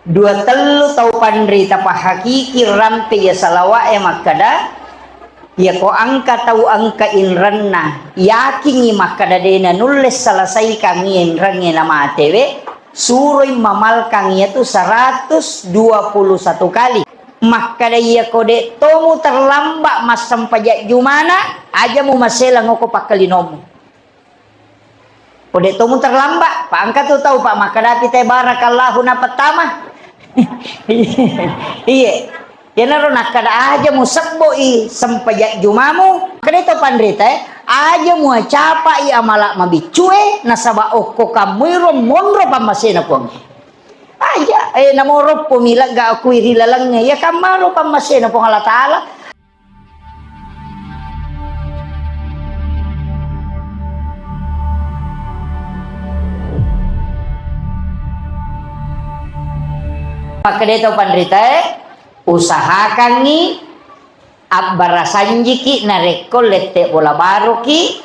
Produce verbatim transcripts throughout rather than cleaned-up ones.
Dua tellu tau panrita pahakiki rampe iya salawa'e makkada, iyako engka tau engka inrenna, yakingngi makkada de' nanulle selesaikangngi inrengnge namatewe, suroi mamalkang iyatu seratus dua puluh satu kali. Makkada iyako de' tomu terlambat massempajang jumana, aja mumaselang oko pakkalinomu. Ko de' tomu terlambat, pa engka tu tau, pa makkadapi te barakallahu napettama. Iye. Iyanaro nakkada aja musebbo'i sempajang jumamu, makkada to panrita e, aja muacapa'i amala mabiccue, nasaba okko kammuiro monro pammasena Puangnge. Aja, eh, namoroppo mi legga okui ri lalengnge, iya kammaro pammasena Puang Allah Ta'ala. Makkeda to panritae, usahakangngi abbarasanjiki narekko lette bola baroki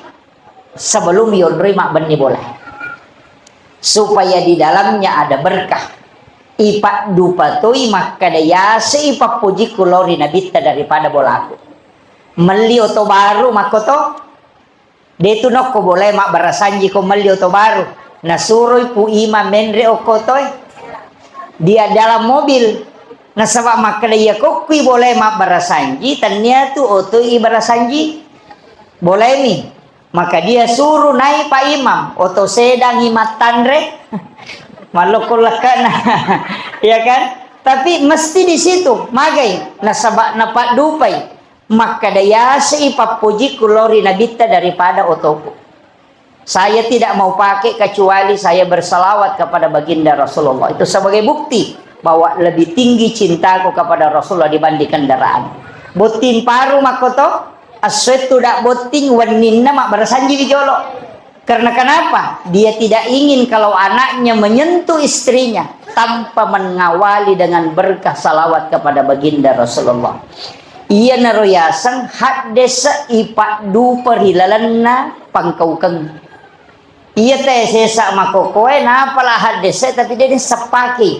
sebelum yonroi mabbenni bola. Supaya di dalamnya ada berkah. Ipaddupa toi makkeda, yasei pappojikku lao ri nabitta daripada bolaku. Melli oto baru makkoto, detu nokko bolae mabbarasanji ko melli oto baru. Nasuroi Pu Imam menre okko toe. Dia dalam mobil. Nasaba makkeda iya kokkui bolae mabbarasanji, tennia tu otoi ibarasanji. Bolaemi. Maka dia suruh naik Pak Imam, oto sedangi mattanre, mallokko lekkana, ya kan? Tapi mesti di situ, magai, nasaba napaddupai, makkeda yasei pappojikku lao ri nabitta daripada otoku. Saya tidak mau pakai kecuali saya bersalawat kepada baginda Rasulullah. Itu sebagai bukti bahwa lebih tinggi cintaku kepada Rasulullah dibanding kendaraan. Botting paru makkoto, essoe tudang botting, wenninna mabbarasanjiwi jolo. Karena kenapa? Dia tidak ingin kalau anaknya menyentuh istrinya tanpa mengawali dengan berkah salawat kepada baginda Rasulullah. Iyanaro yaseng haddese ipaddupa ri lalenna pangkaukeng. Iya te sesa makokoe, napala haddese tapi de' seppaki.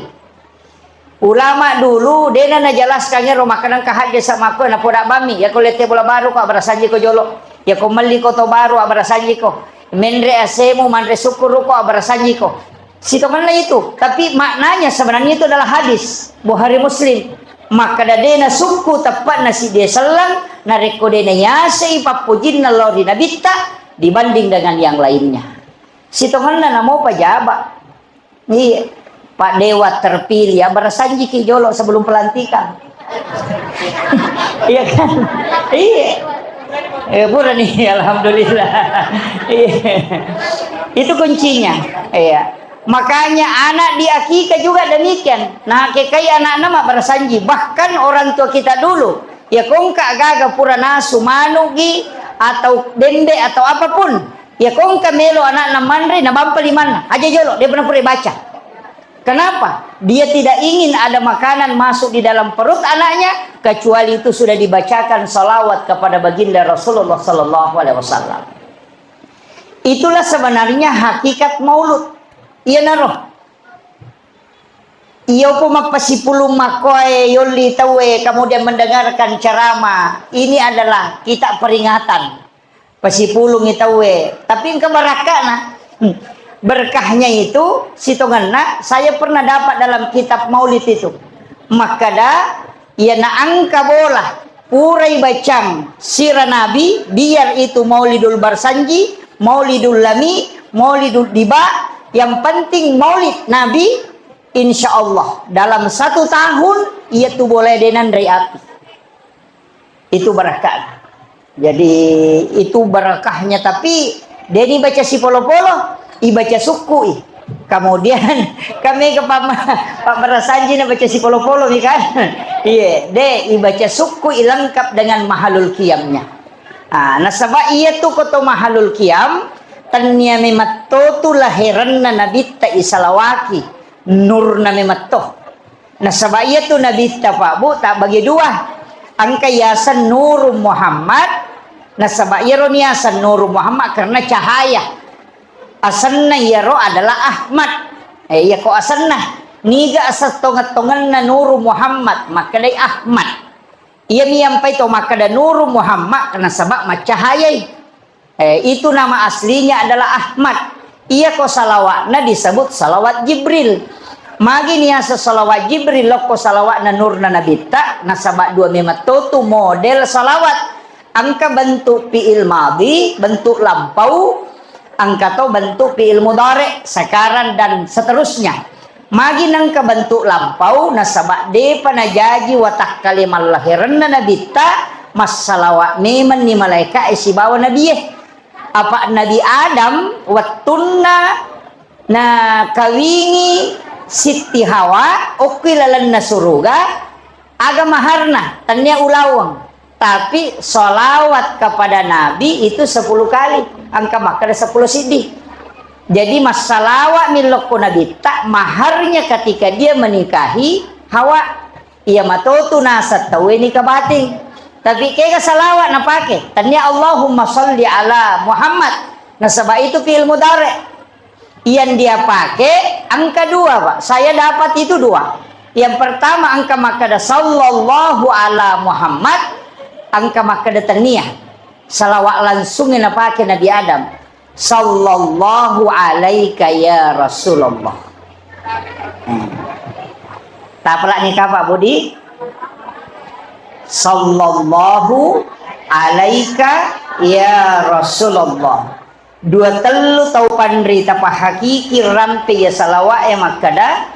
Ulama dulu, de'na najelaskan ero makkeda engka haddese makko, napoda bammi, yako lette bola baru ko abbarasanjiko jolo, yako melli ko to baru abbarasanjiko, menre asemu, manre sukkuru ko abbarasanjiko. Sitongenna itu, tapi maknanya sebenarnya itu adalah hadis Bukhari Muslim. Makkeda de'na sukku teppa'na siddi selleng, narekko de'na yasei pappojinna lao ri nabitta dibanding dengan yang lainnya. Sitongenna namo pajaba. Iya. Pak Dewa terpilih, ya, bersanjiki jolo sebelum pelantikan. Iya kan? Iya. Eh, pura nih, alhamdulillah. Iya. Itu kuncinya. Iya. Makanya anak di akikah juga demikian. Nah, kekai anakna mak bersanji. Bahkan orang tua kita dulu, ya kongka gaga pura nasu manugi atau bembe atau apapun. Iya kongka melo anakna manre, nabampa limanna. Aja jolo, dia pernah pura baca. Kenapa? Dia tidak ingin ada makanan masuk di dalam perut anaknya, kecuali itu sudah dibacakan salawat kepada baginda Rasulullah sallallahu alaihi wasallam. Itulah sebenarnya hakikat maulud. Iya naro. Iya upo mappasipulung makkoe yolli tauwe, kemudian mendengarkan ceramah. Ini adalah kita peringatan. Pasipulungi tauwe, tapi engka barakka'na. Hmm. Berkahnya itu, sitongenna, saya pernah dapat dalam kitab maulid itu. Makkada, iya na engka bola, purai bacang sira Nabi, biar itu Maulidul Barsanji, Maulidul Lami, Maulidul Diba, yang penting maulid Nabi, insya Allah, dalam satu tahun, iya tu boleh denanre api. Itu barakahnya. Jadi, itu barakahnya, tapi de' ni baca sipolo-polo, ibaca sukku i. Kemudian, kami ke pama-, pabbarasanji na baca sipolo-polo mi kan? Iya, de' ibaca sukku i lengkap dengan mahalul qiyamnya. Ah, nasaba iya tu koto mahalul qiyam, tennia memetto tu laherenna nabitta isalawaki, nurna memetto. Nasaba iyatu nabitta, Pak, Bu, tabbagi dua. Engka yaseng Nurung Muhammad, nasaba iyaro ni yaseng Nurung Muhammad karena cahaya. Asenna iyaro adalah Ahmad. Eh, iyako asenna. Niga aseng tongeng-tongenna Nuru Muhammad, makkedai Ahmad. Iyami ampai to makkeda Nuru Muhammad, nasaba maccahayai. Eh, itu nama aslinya adalah Ahmad. Iyako salawatna disebut salawat Jibril. Magi niaseng salawat Jibril, lokko salawatna nurna Nabitta, nasaba dua memang totu model salawat. Engka bentuk fi'il madhi, bentuk lampau, engka to bentuk fi'il mudhari, sekarang dan seterusnya. Magi nengka bentuk lampau, nasaba depa najaji watakkale mallahirenna Nabitta, massalawat memenni malaeka'e sibawa nabie. Apa Nabi Adam wettunna nakawingi Sitti Hawa, okkoi lalenna suruga, aga maharna, tennia ulaweng. Tapi salawat kepada Nabi itu sepuluh kali. Engka makkeda sepuluh siddi. Jadi, massalawat mi lokko Nabitta, maharnya ketika dia menikahi Hawa. Iya matotu naseng tauwe nikah batin. Tapi kega salawat napake? Tennia Allahumma salli ala Muhammad. Nasaba itu fi'il mudhari. Yang dia pakai angka dua, Pak. Saya dapat itu dua. Yang pertama angka makkeda sallallahu ala Muhammad, angka makkeda tennia. Salawat langsung yang napake Nabi Adam. Sallallahu alaika ya Rasulullah. Hmm. Tapalak ni kapa Budi? Sallallahu alaika ya Rasulullah. Dua tellu tau panrita pahakiki rampe iya salawa'e makkeda,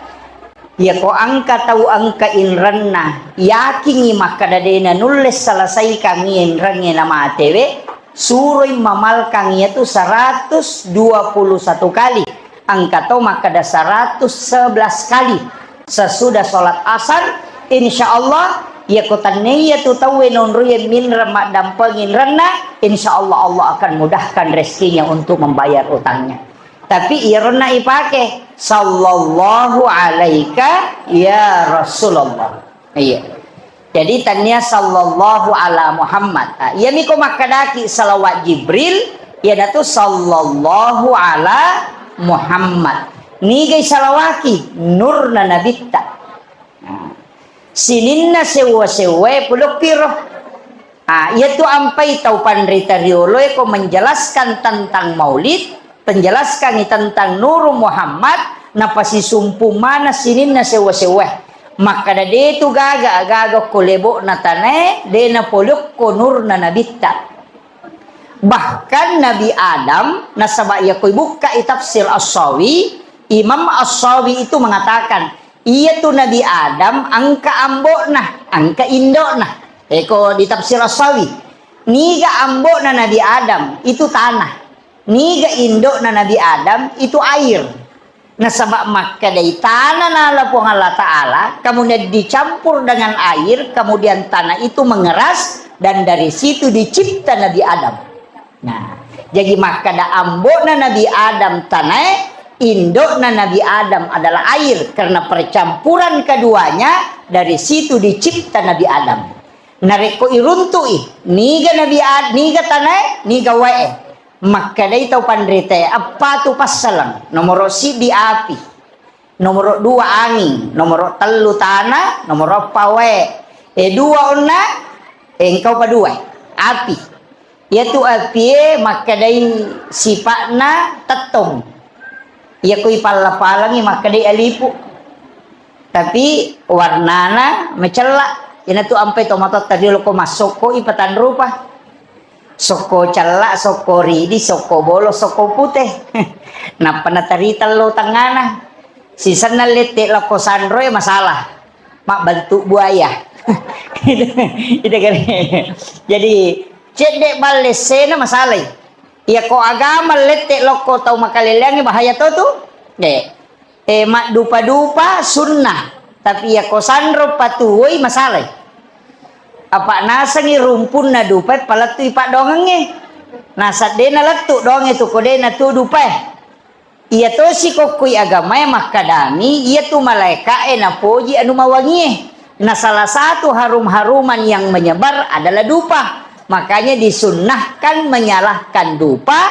iyako engka tau engka inrenna, yakingngi makkeda de nanulle selesaikangngi inrengnge namatewe, suroi mamalkang iyatu seratus dua puluh satu kali. Engka to makkeda seratus sebelas kali sesudah sholat asar, insya Allah, iyako tennaiya tu tauwe nonroiye minreng maddampeng inrenna, insya Allah, Allah akan mudahkan rezekinya untuk membayar utangnya. Tapi iyaronna ipake, sallallahu alaika ya Rasulullah. Iya. Jadi, tania sallallahu ala Muhammad. Ah, iyami ko makkedaki salawat Jibril, iyanatu sallallahu ala Muhammad. Nigai salawaki? Nurna Nabitta. Nah, sininna sewwa-sewwae pudokki ro. Ah, iyatu ampai tau panrita rioloe ko menjelaskan tentang maulid, penjelaskangngi tentang Nuru Muhammad, napasisumpung maneng sininna sewwa-sewwae. Makkeda, de tu gaga, gaga ko lebo'na tanae, de napoliokko nurna Nabitta. Bahkan Nabi Adam, nasaba iya ko ibukkai tafsir As-Sawi, Imam As-Sawi itu mengatakan, iya tu Nabi Adam engka ambo'na, engka indo'na. Eko di tafsir As-Sawi, niga ambo'na Nabi Adam? Itu tanah. Niga indo'na Nabi Adam? Itu air. Nasaba makkedai tanah nala Puang Allah Ta'ala, kemudian dicampur dengan air, kemudian tanah itu mengeras, dan dari situ dicipta Nabi Adam. Nah, jadi makkeda ambo'na Nabi Adam tanae, indo'na Nabi Adam adalah air, karena percampuran keduanya, dari situ dicipta Nabi Adam. Narekko iruntu'i, niga Nabi Ad-, niga tanae, niga wae. Makkedai tau panritae, eppa tu passaleng. Nomoro siddi api, nomoro dua anging, nomoro tellu tana, nomoro eppa wae. E dua onna, e engka upa dua, api. Iyatu apie makkedai sipa'na tettong. Iyako ipalla-pallangi makkedai alipu. Tapi warnana macella. Iyanatu ampai tomatoatta riolo ko massokko ipatanrupa. Sokko cella, sokko ridi, sokko bolo, sokko pute. Nappa natarita lo tengngana. Sisenna lette lokko sanroe masalah. Mabbentuk buaya. Itu, itu kan. Jadi, cedde balle sena masalai. Iya ko agama lette lokko tau makaleleangnge bahaya to tu. De. E, maddupa-dupa sunnah. Tapi iya ko sanro patuwoi masalai. Apa nasengi rumpunna dupa palettui paddoangengnge. Naseng de nalettu doangnge tu ko de natu dupae. Iya tosi kokkoi agamae makkedami, iya tu malaeka'e napoji anu mawangie. Nah, salah satu harum-haruman yang menyebar adalah dupa. Makanya disunnahkan menyalakan dupa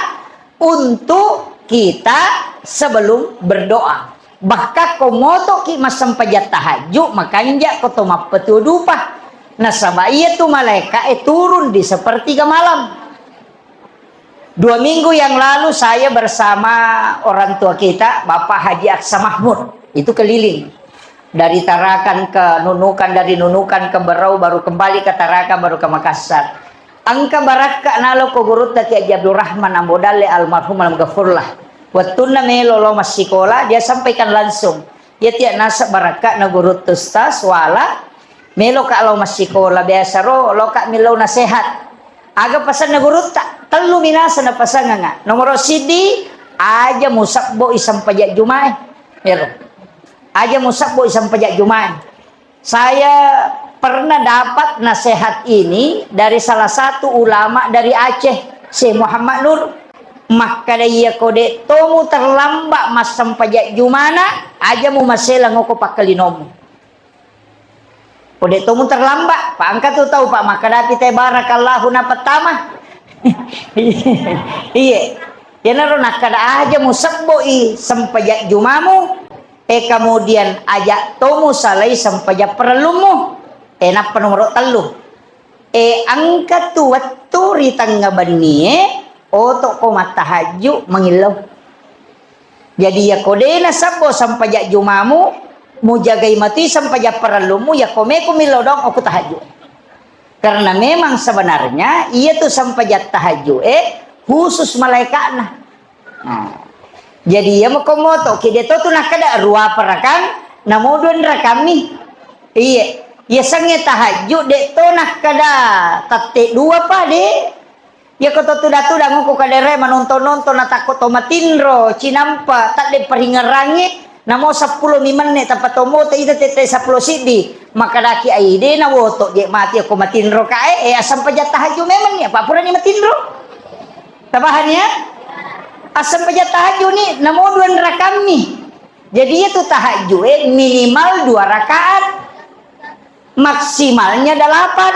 untuk kita sebelum berdoa. Bahkan ko motoki massempajang tahajju, makanja ko to mappetuo dupa. Nasaba iya tu malaika e turun di sepertiga malam. Dua minggu yang lalu saya bersama orang tua kita, Bapak Haji Aksa Mahmud, itu keliling. Dari Tarakan ke Nunukan, dari Nunukan ke Berau, baru kembali ke Tarakan, baru ke Makassar. Engka barakka nalo ko gurutta Kiai Haji Abdul Rahman Ambo Dalle almarhum almaghfurlah. Wettunna melo lo massikola, dia sampaikan langsung. Iya tiak nasab barakka na gurutta Ustaz, wala, melo ka lo massikola, biasa ro, lo ka millau nasehat. Aga pasanna gurutta, tellu minasa na pasanganga. Nomoro siddi, aja musabbo i sempajang jumae. Ero. Aja musabbo i sempajang jumae. Saya pernah dapat nasihat ini dari salah satu ulama dari Aceh, Syekh Muhammad Nur. Makkada, iya ko de' tomu terlambat massempajang jumana, aja mu maselang oko pakkalinomu. Ko de' tomu terlambat, pangka tu tau, Pak, makkadapi te barakallahu na pertama. Iya. Iyanaro nakkada aja mu sebbo i sempajang jumamu, E, kemudian aja tomu salai sempajang parellummu. E, nappa nomoro tellu. E, engka tu wettu ri tengnga bennie, oto ko mattahajju mangillau. Jadi, iya ko de' nasabbo sempajang jumamu, mujagai matui sempajang parellummu, iya ko meko millau doang okko tahajju. Karena memang sebenarnya iya tu sempajang tahajju e khusus malaikatna. Nah, jadi iya mako moto ki de' to tu nakkada rua parakang, namo dua rakammi. Iye, iya sengnge tahajju de' to nakkada tette dua pa de'. Iya ko to tuda-tuda ngoko kadere manonton-nonton natakko to matinro cinampa tadde paringerangngi. Namo seppulo mi menne tappa to moto ita tette seppulo siddi. Makkadaki ai de' nawoto je' mati ko matinro kae, e, assempajang tahajju memang ni apa purani matinro. Tabahan ya? Assempajang tahajju ni namo dua rakammi. Jadi itu tahajju e minimal dua rakaat. Maksimalnya delapan.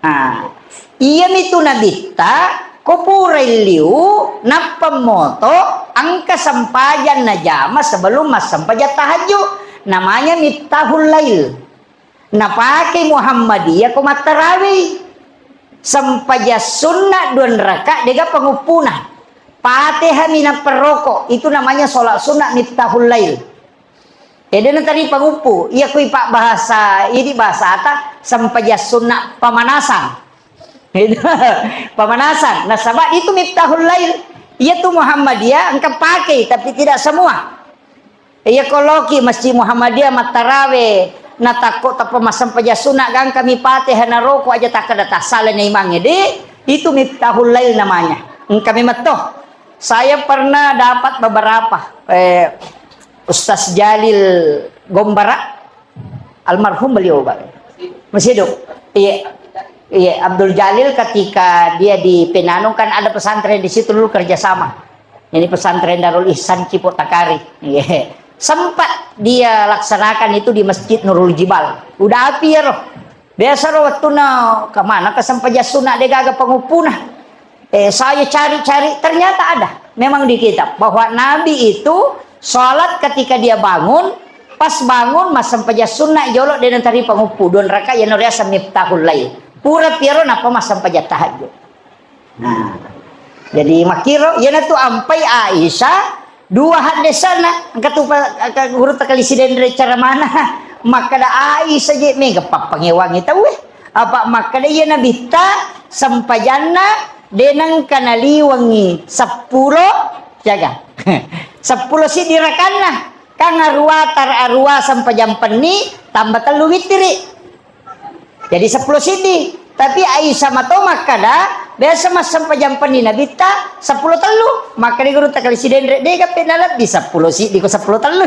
Nah, iyami tu nabitta ko purai liu nappa moto engka sempajang najama sebelum massempajang tahajju. Namanya Miftahul Lail. Napake Muhammadiyah ko mattarawei. Sempajang sunna dua raka dega panguppuna. Fatihah minappa roko, itu namanya sholat sunat miftahul lail. Ede natari panguppu, iya kui pak bahasa, idi bahasa ata sempajang sunna pamanasan. Pamanasan. Nasaba itu miftahul lail. Iya tu Muhammadiyah engka pakai, tapi tidak semua. Iya, ko loki Masjid Muhammadiyah mattarawe, natakko tappa massempajang sunna, gangkami Fatihah naroko aja takkeda tassala na imangnge, de, itu miftahul lail namanya. Engka memetto. Saya pernah dapat beberapa, eh, Ustaz Jalil Gombara, almarhum beliau, Pak. Masih hidup. Iya. Iya, Abdul Jalil ketika dia di Penanung kan ada pesantren di situ dulu kerjasama. Ini pesantren Darul Ihsan Cipok Takari. Iya. Sempat dia laksanakan itu di Masjid Nurul Jibal. Udah api ya roh. Biasa roh waktu na kemana ke sempajang sunat de gaga penguppuna. Eh, saya cari-cari, ternyata ada. Memang di kitab bahwa Nabi itu sholat ketika dia bangun, pas bangun massempajang sunat jolo de natari penguppu. Dua rakaat yang riaseng miftahul lail. Pura piaro napa massempajang tahajud. Nah, jadi makkiro, iyanatu ampai Aisyah dua haddesana, engka tu pa-, ka-, guru takali sidenre cara mana, makkada Aisyah je mega pappangewangi tauwe. Apa makkada iya nabitta sempajanna deneng kanaliwengi seppulo, jaga. Seppulo siddi rakanna, kan arua tar-, arua sempajang penni tambah tellu wittiri. Jadi seppulo siddi. Tapi Aisyah mato makkada, biasa massempajang penni nabitta seppulo tellu. Makkada guru takali sidenre, dega pe nalebbi seppulo siddi ko seppulo tellu.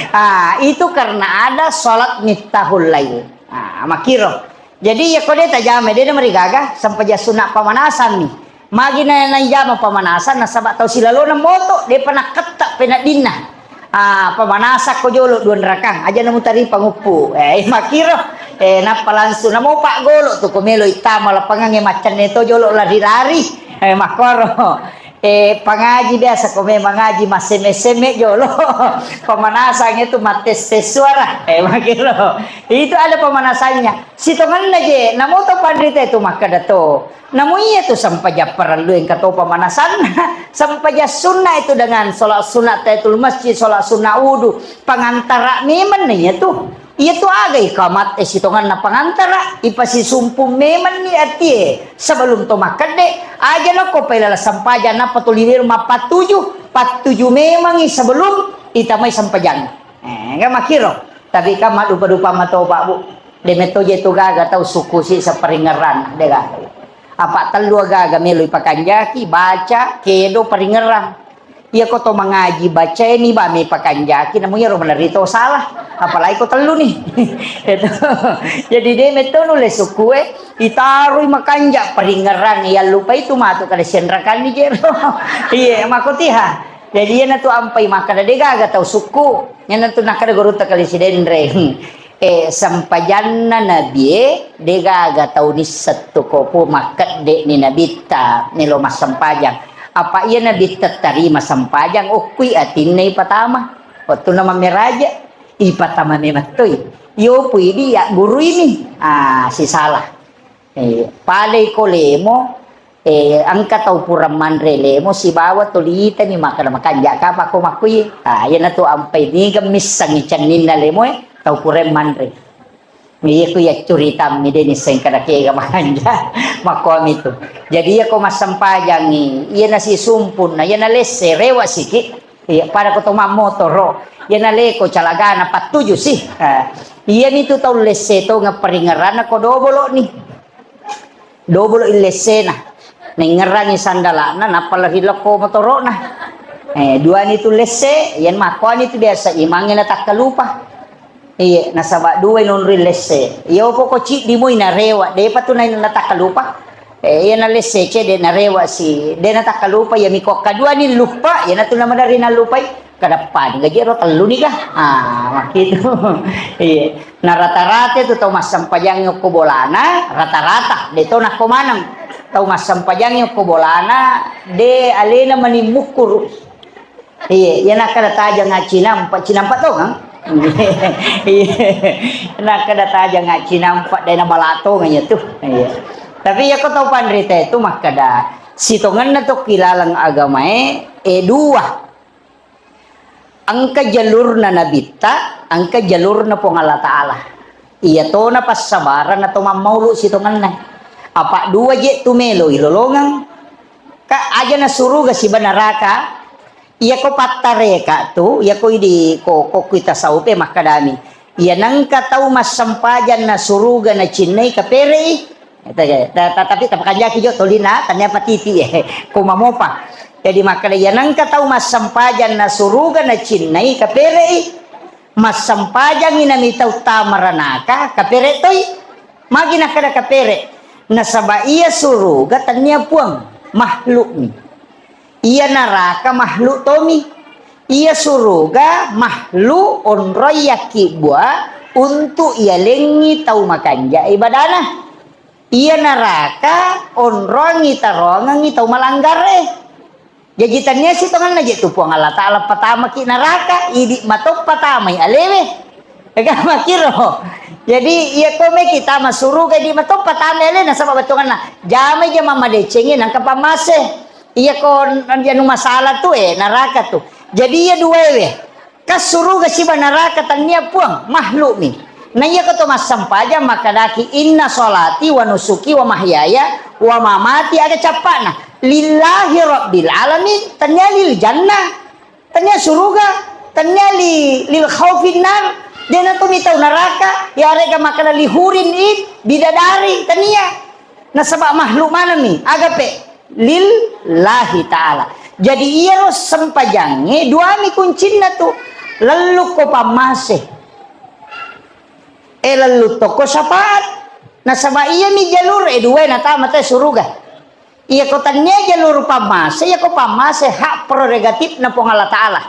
Ah, itu karena ada sholat miftahul lail. Ah, makkiro. Jadi iya ko de tajama, de namarigaga, sempajang sunat pamanasan mi. Magi na naijama pamanasan, nasaba tau silalona moto, depa nakketta peneddinna. Ah, pamanasakko jolo dua rakang, aja namutari panguppu. Eh, makkiro. Eh, nappa langsung namo paggolo tu ko melo ittama lapangangnge maccanne to jolo lari-lari. Eh, makkoro. Eh, pangaji biasa ko memang ngaji massemme-semme jolo. Pemanasan itu mates-tes suara. Eh, makiro. Itu ada pemanasannya. Sitongenna je, namo to panrita itu makkeda to. Namo iya tu sempajang parellu engka to pemanasanna. Sempajang sunnah itu dengan sholat sunat tahiyatul masjid, sholat sunat wudu, pengantara memang iya tu. Iyatu aga ikamat e sitongenna pangantara, ipasisumpung memenni atie sebelum to makkedde, aja nako pailala sempajang nappa tuli wero mappattuju, pattuju memengi sebelum itamai sempajang. Eh, ga makiro. Tapi kan maddupa-dupa matopa, Bu. De metto je tu gaga tau suku si saparingerang, de gaga. Apa tellu gaga melo ipakanjaki, baca, kedo, paringerang. Iyako to mangaji bacaini ba me pakanjaki, namu iyaro malerri to salah. Apalagi ko tellu ni. Itu. Jadi de metto nulle sukue, itaroi makanja paringerang, iyallupai tu matu kada sianrakanni jero. Iye, makotiha. Jadi iyana tu ampai makkada de gaga tau sukku. Iyana tu nakkada gurutta kali Sidenreng. Eh, sempajanna nabie, de gaga tau nisseng tu ko pu makkedde ni nabitta melo massempajang. Apa iya nabitta tarima sempajang, okkui atinna ipatama. Wettunna mammeraja, ipatama memettoi. Yopu idi ya guru ini. Ah, sisala. Eh, padai ko lemo, eh, engka tau pura manre lemo sibawa tolitani makkada makanja kapa ko makkui. Ah, iyana tu ampai niga missengi cenninna lemoe, tau pura manre. Iya ku iya curitammi de nisseng kada kega makanja. Makkuami tu. Jadi iya ko massempajangi, iya nasi sumpun, na iya na lesse, rewa siki. Iya, pada ko to mammotoro. Iya na leko calagana pattuju sih. Ah, iya ni tu tau lesse to ngaparingerana ko dobolo ni. Dobolo illessena. Naingngerangi sandala'na, nappa lari lokko motoro'na. Eh, duani tu lesse, yen makkuani tu biasa imangnge natakkalupa. Iye, nasaba dua nonri lesse. Iya opo ko ciddi moi narewa, depa tu na-, natakkalupa. Eh, iya na lesse cede narewa si, de natakkalupa, iya miko kaduani luppa, iya natu namadari nalupai. Kadappa ni gaji ro tellu ni ga. Ah, makkitu. Iya. Na rata-rata tu tau massempajangngi okko bolana, rata-rata, de to nakko maneng. Tau massempajangngi okko bolana, de alena mani mukkuru. Iya, iya nakkada tajang cinampa, cinampa to kan? Iya. Nakkada tajang cinampa de na balato nganya tu. Iya. Tapi iya ko tau panrita itu makkada sitongenna to kilaleng agamae, eh, dua. Engka jalurna nabitta, engka jalurna Puang Allah Ta'ala. Iya tona passabarang atau mammaulu sitongenna. Apa dua je tu melo ilolongeng. Ka aja na suruga siba neraka. Iya ko pattareka tu, iya ko idi ko, ko kui tasawupe makkadami. Iya nengka tau massempajang na suruga na cinnai kaperei. Ta-, ta-, tapi tapakanjaki jo tolina, tania patiti, eh, ko mamopa. Jadi makkeda, iya nengka tau massempajang na suruga na cinnai kaperei, massempajangi nami tau tamaranaka kapere toi. Magi nakkeda kapere? Nasaba iya suruga tania puang, makhlukmi. Iya naraka makhluk tomi. Iya suruga makhluk onroi yakkibua untuk iyalengi tau makanja ibadana. Iya naraka onroangi taroangengi tau malanggare. Jaji tania sitongenna je tu Puang Allah Ta'ala patamaki naraka, idi matoppa tamai alewe. Ega makiro. Jadi iya ko meki tama suruga, idi matoppa tamai alewe, nasaba bettuanna jamai je mamadecengi nangka pammase. Iya ko n-, anu masalah tu, eh, naraka tu. Jadi iya duaewe. Ka suruga siba naraka tania puang, makhlukmi. Na iya ko to massempajang makkadaki, "Inna sholati wa nusuki wa mahyaya wa mamati," aga cappa'na, "lillahi rabbil alamin," tania lil jannah, tania suruga, tania li-, lil khaufin nar, dena to mitau naraka, yarega makkada lihurin in, bidadari, tania. Nasaba makhluk manami, agape lillahi ta'ala. Jadi iyaro sempajangnge duami kuncinna tu, lellukko pammase. Eh, lellutto ko syafaat. Nasaba iyami jalur, eh, dua natama te suruga. Iya ko tania jalur pammase, iya ko pammase hak prerogatifna Puang Allah Ta'ala.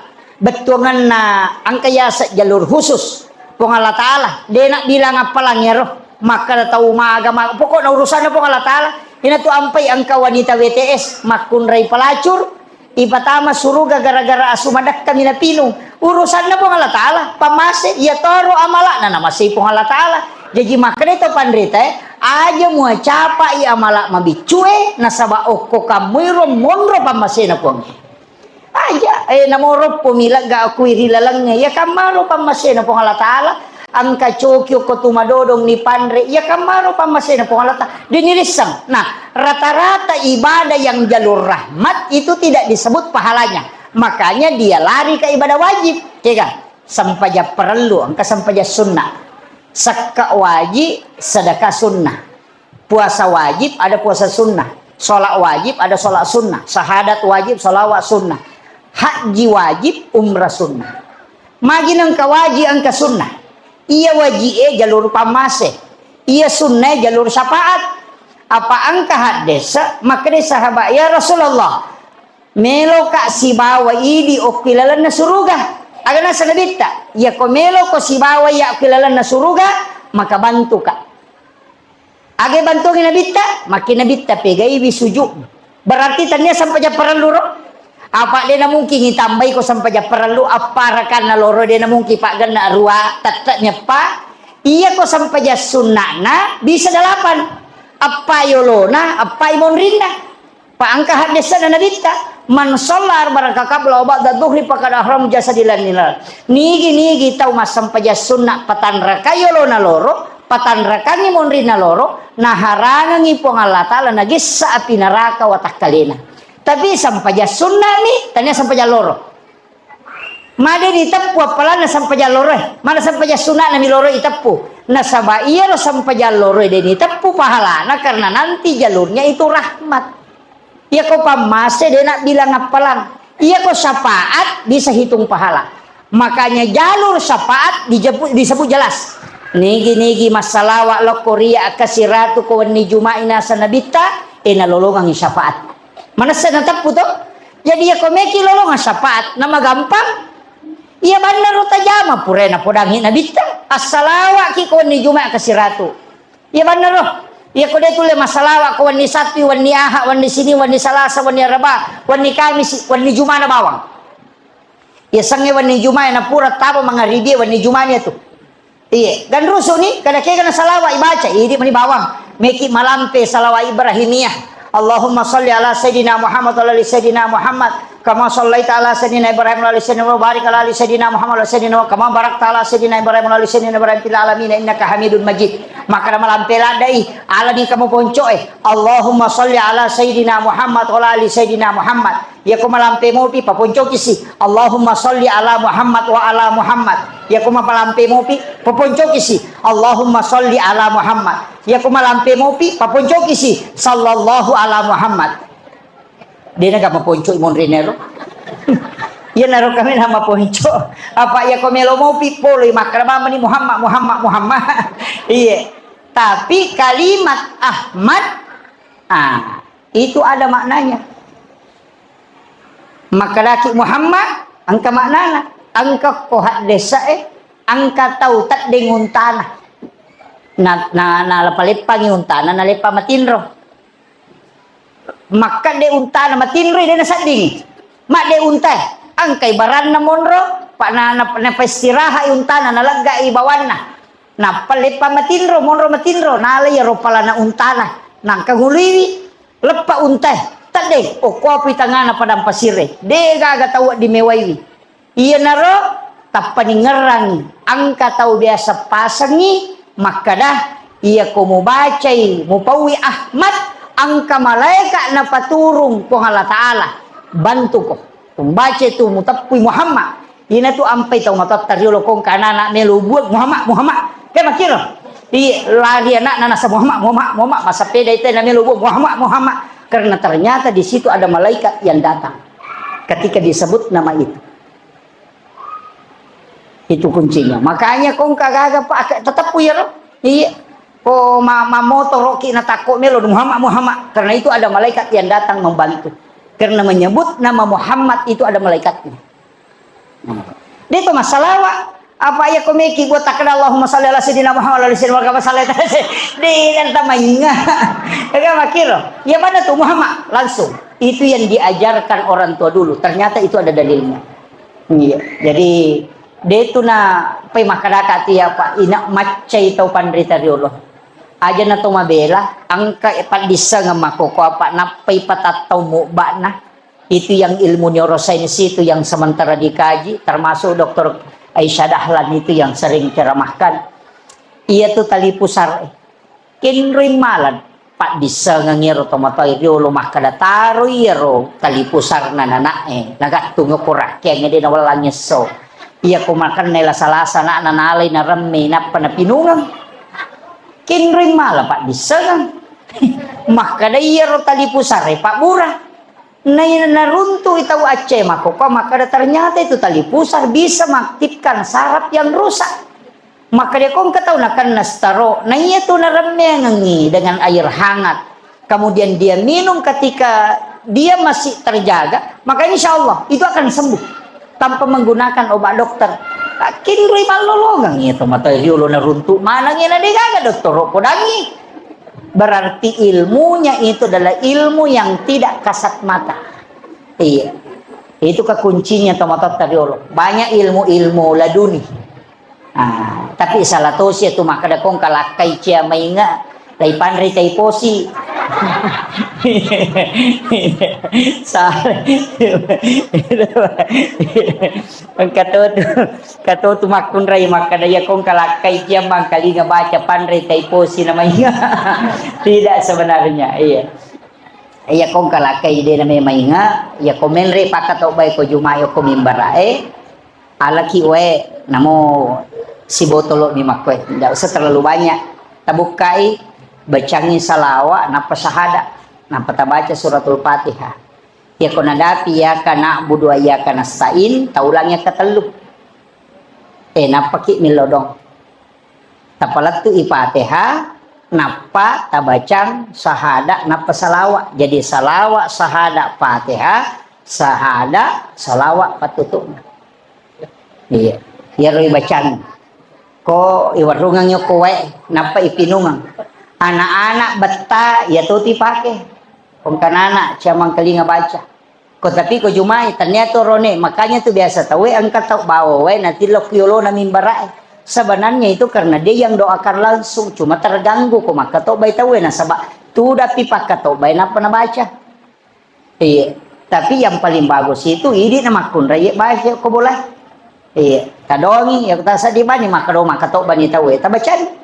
Bettuanganna engka yaseng jalur khusus Puang Allah Ta'ala. Dena bilang appalang iyaro. Makkada tau maga, ma-, pokokna urusanna Puang Allah Ta'ala. Ina tu ampai engka wanita W T S makkunrai pelacur, Ipatama suruga gara-gara asu madakka minapinung. Urusanna Puang Allah Ta'ala, pammase, iya toro amala'na namasei Puang Allah Ta'ala. Jaji makkeda to panrita, eh, aja muacapai amala mabiccue, nasaba okko kammuiro monro pammasena Puang. Aja, eh, namoro pomi lega kui ri lalengnge, iya kammaro pammasena Puang Allah Ta'ala. Engka coki okko tu madodong ni panre, iya kammaro pammasena Puang Allah Ta'ala. Dini risseng. Nah, rata-rata ibadah yang jalur rahmat itu tidak disebut pahalanya. Makanya dia lari ke ibadah wajib. Kega? Sempajang parellu, engka sempajang sunnah. Sekka wajib, sedekah sunnah. Puasa wajib, ada puasa sunnah. Sholat wajib, ada sholat sunnah. Syahadat wajib, sholawat sunnah. Haji wajib, umrah sunnah. Magi nengka wajib, engka sunnah. Iya wajib e jalur pammase. Iya sunnah e jalur syafaat. Apa engka haddesa, makkeda sahabat, "Ya Rasulullah, meloka sibawa idi okki lalenna suruga." Aga nasa Nabitta, "Iyako meloko sibawa iya okki lalenna suruga, maka bantuka." Aga bantuangi Nabitta, maki Nabitta pegaiwi sujud. Berarti tania sempajang parellu ro? Apa de namungkin itambai ko sempajang parellu, apparakanna loro de namungkin paggenna rua, tette nyeppa. Iya ko sempajang sunnana bisa delapan. Appa yolona, appa imonrinna. Pa engka haddesana Nabitta, "Man shalla arba'a rakaat qabla wa ba'da dhuhri faqad ahrama jasadi lil nar." Nigi-nigi tau massempajang sunna patanrakai yolona loro, patanrakangi monrinna loro, naharangengi Puang Allah Ta'ala nagessa api naraka watakkalena. Tapi sempajang sunna mi, tania sempajang loro. Made diteppu appalanna sempajang loroe, mana sempajang suna'na mi loro iteppu. Nasaba iyaro sempajang loroe de niteppu pahalana karena nanti jalurnya itu rahmat. Iyako pammase de nabbilang appalang. Iyako syafaat bisa hitung pahala. Makanya jalur syafaat dijepu-, disebut jelas. Nigi-nigi massalawa lokko ria kasiratu ko wenni Juma'i nasa Nabitta, e nalolongangi syafaat. Manessa nateppu to? Jadi iyako meki lolongang syafaat, namagampang. Iya bannaro tajama pura napodangi Nabitta. Assalawaki ko wenni Juma'i kasiratu. Iya bannaro. Iyako de tulle massalawa ko wenni Sabtu, wenni Aha, wenni Sini, wenni Salasa, wenni Araba, wenni Kamisi, wenni Jumana bawang. Iya sengnge wenni Juma'i napura taba mangaribie wenni Jumani atu. Iye, ganrusu ni, kada kega na salawa ibaca, idi mani bawang. Meki malampe salawa Ibrahimiyah. Allahumma salli ala Sayyidina Muhammad wa ala ali Sayyidina Muhammad. Kama sallaita ala Sayyidina Ibrahim wa ala ali Sayyidina Muhammad, barik ala ali Sayyidina Muhammad wa ala Sayyidina Muhammad, kama barakta ala Sayyidina Ibrahim wa ala ali Sayyidina Ibrahim fil alamin innaka Hamidun Majid. Maka malampe ladai, ala ni kamu poncoe. Allahumma salli ala Sayyidina Muhammad wa ala ali Sayyidina Muhammad. Iyako malampe mopi, paponcokisi, "Allahumma salli ala Muhammad wa ala Muhammad." Iyako malampe mopi, paponcokisi, "Allahumma salli ala Muhammad." Iyako malampe mopi, paponcokisi, "Sallallahu ala Muhammad." Dena ga maponco i monrinero. Iyanaro kami na maponco. Apa iyako melo mopi, poloi makkeda mamani Muhammad, Muhammad, Muhammad. Iye. Tapi kalimat Ahmad, ah, itu ada maknanya. Makkedaki Muhammad, engka maknana. Engka ko haddesa'e, engka tau teddeng untana. Na, na, naleppa-leppangi untana, naleppa matinro. Makkedde untana matinroi, de naseddingi. Madde untae, engkai baranna monro, pa na, na, napaistirahai untana, naleggai bawanna. Nappa leppa matinro, monro matinro, nala iyaro palana untana, nangka huluiwi, leppa untae, teddeng, okkoapui tangngana padang pasirre, de gaga tau wedding mewaiwi. Iyanaro tappaningngerrangngi, engka tau biasa pasengngi makkeda, iyako mubacai, mupaui Ahmad, engka malaeka napaturung Puang Allah Ta'ala, bantuko. Mubaca tu, muteppui Muhammad. Ina tu ampai tau matoatta riolo kongka anak-anak melo buat Muhammad, Muhammad. Kayak makkiro. Iya, lari anakna nasa Muhammad, Muhammad, Muhammad. Massapeda itu na melo buat Muhammad, Muhammad. Karena ternyata di situ ada malaikat yang datang. Ketika disebut nama itu. Itu kuncinya. Makanya kongka gaga, Pak, teteppu ya, Ro? Iya. Ko ma-, mamotoroki natakko melo Muhammad, Muhammad. Karena itu ada malaikat yang datang membantu. Karena menyebut nama Muhammad itu ada malaikatnya. Nah. Dia itu masalah, Wak. Apa ya ko meki buat takkeda Allahumma salli ala sayyidina Muhammad wa ala sayyidina Muhammad, salli ala sayyidina. Dia kan tamainga. Ya kan, makiro. Ya mana tuh Muhammad? Langsung. Itu yang diajarkan orang tua dulu. Ternyata itu ada dalilnya. Iya. Jadi, de tu na pai makadaka tu ya, Pak, ina maccai tau panrita riolo. Aja na to mabela, engka paddissengeng makkokkoe, Pak, nappai patattau mubba'na. Itu yang ilmu neurosains itu yang sementara dikaji, termasuk Doktor Aisyah Dahlan itu yang sering ceramahkan. Iya tu tali pusar. Kenroi mala paddissengeng ero tomatoa riolo makkeda taroi ero tali pusarna nana'e, nagattung ko rakkeangnge de nawellang esso. Iya ko makanna lasa-lasa ana'na nalai naremme nappa napinungeng. Kenroi mala paddissengeng. Makkeda iyaro tali pusare pabbura. Nai-, naruntu'i tau acce makkokkoe makkeda, ternyata itu tali pusar bisa mengaktifkan saraf yang rusak. Makkeda ko engka tau nakenna stroke, na iya tu naremmeangengi dengan air hangat, kemudian dia minum ketika dia masih terjaga, maka insya Allah itu akan sembuh tanpa menggunakan obat dokter. Kinroi mallolongeng iya tomatoa riolo naruntu maneng iya na degaga dottoro podangi. Berarti ilmunya itu adalah ilmu yang tidak kasat mata. Iya. Itu kekuncinya tomatoatta riolo. Banyak ilmu-ilmu laduni. Ah, tapi salah tosi itu makkeda ko engka lakkai cia mainga, lai panrei tai posi. Salah. Engka to tu, engka to tu makkunrai makkeda iya ko engka lakkai cia mangkalinga baca panrei tai posi na mainga. Tidak sebenarnya, iya. Iya ko engka lakkai de na mainga, iya ko menre pakkatobbai ko Juma'i ko mimbarae, alaki wae namo sibotolo mi makkoe. Ndak usah terlalu banyak. Tabukkai, bacangi salawa, nappa sahada, nappa tabaca suratul Fatihah. Iya ko nadapi iyyaka na'budu wa iyyaka nasta'in, taulang yang ketellu. Eh, nappaki millau dong. Tapalettu'i Fatihah, nappa tabacang sahada, nappa salawa. Jadi salawa, sahada, Fatihah, sahada, salawa pattutu'na. Iya. Iyaro ibacang. Ko iwarungeng yoko wae, nappa ipinungeng. Anak-anak betta, iya to tipake. Kongkanana, cia mangkalinga baca. Ko tapi ko Jumai, tania tu rone, makanya tu biasa tauwe engka tau bawa wae natillo ki yolona mimbarae. Sebenarnya itu karena dia yang doakan langsung, cuma terganggu ko makkatobbai tauwe nasaba tudapi pakkatobbai nappa nabaca. Iya, tapi yang paling bagus itu idi na makkunrai baca ko bola. Iya, tadongi ya ta seddi bani makkado makkatobbani tauwe tabacani.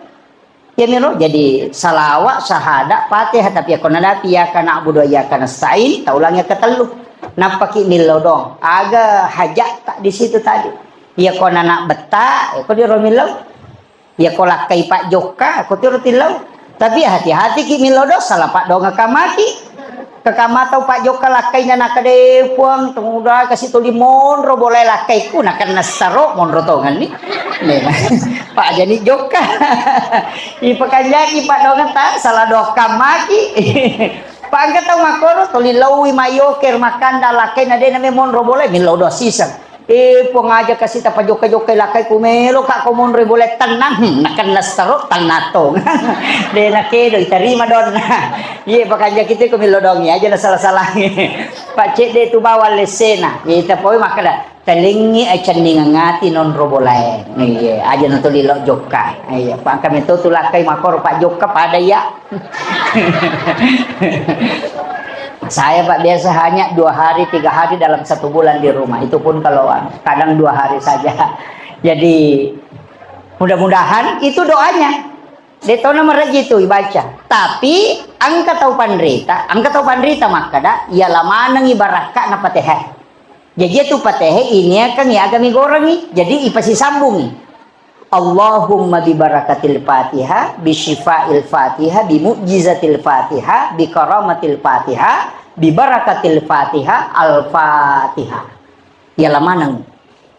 Iyamiro, jadi salawa, sahada, Fatihah, tapi yakko nadapi iyyaka na'budu wa iyyaka nasta'in, taulang yang ketellu. Nappaki millau dong. Aga hajat tak di situ tadi. Iyako nana betta, iyako diro millau. Iyako lakkai Pak Jokka, ko tiro tillau. Tapi hati-hati ki millau dong, salah Pak dong kamaki. Kekama tau Pak Jokka lakkaina nakkeda, "Eh, Puang, tumuda kasi tuli monro bolae lakkaiku, nakenna saro monro tongenni." Memang. Pak jani Jokka. Ipakanjaki Pak dongeng ta, salah doakka maki. Pak engka tau makkoro, tuli laui mayoker makkanda lakkaina de name monro bolae, millau doa siseng. Eh, Puang aja kasi tapajokka-jokkai lakkaiku, melo ka ko monro bolae tennang, hmm, nakenna saro tennang tong. De nakedo, itarima donna. Iye, pakanjaki tu ko millau dongi aja na salah-salah. Pak cedde tu bawang lessena. Ita poi makkeda, "Talengngi acenningeng ati nonro bolae." Iya, aja na tuli lo jokka. Iya, pangka meto tu lakkai makoro Pak Jokka pada iya. Saya, Pak, biasa hanya dua hari, tiga hari dalam satu bulan di rumah. Itu pun kalau, anu, kadang dua hari saja. Jadi, mudah-mudahan itu doanya. Detona maraji tu ibaca. Tapi engka tau panrita, engka tau panrita makkada, iya lamanengi barakka na Fatihah. Jaji tu Fatihah ini akan ya agami gorangi. Jadi ipasisambungi. Allahumma bi barakatil Fatihah, bi syifail Fatihah, bi mu'jizatil Fatihah, bi karamatil Fatihah, bi barakatil Fatihah, Al-Fatihah. Iya lamaneng.